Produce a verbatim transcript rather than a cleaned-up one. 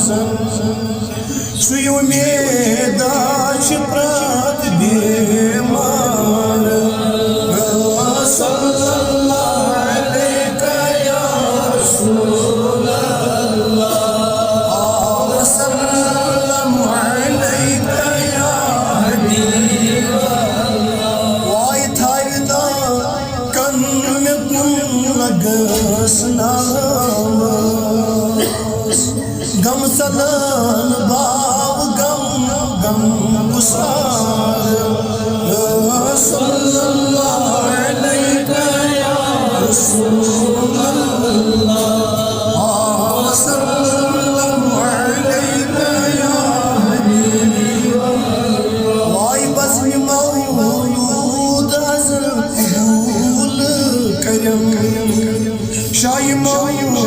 سُے اُمیدا چھِ پرٛٮ۪تھ بیمار۔ صلی اللہ علیک یا رسول اللہ، وسلم علیک یا حبیب اللہ۔ واے تھاوِ نا کن مےٚ کُن لگس ناوس۔ غم سلان باو غم، غم گسار۔ صلی اللہ علیک یا رسول اللہ، وسلم علیک یا حبیب اللہ۔ واے بزمِ مولود از قبول کرم۔ شاہ مولود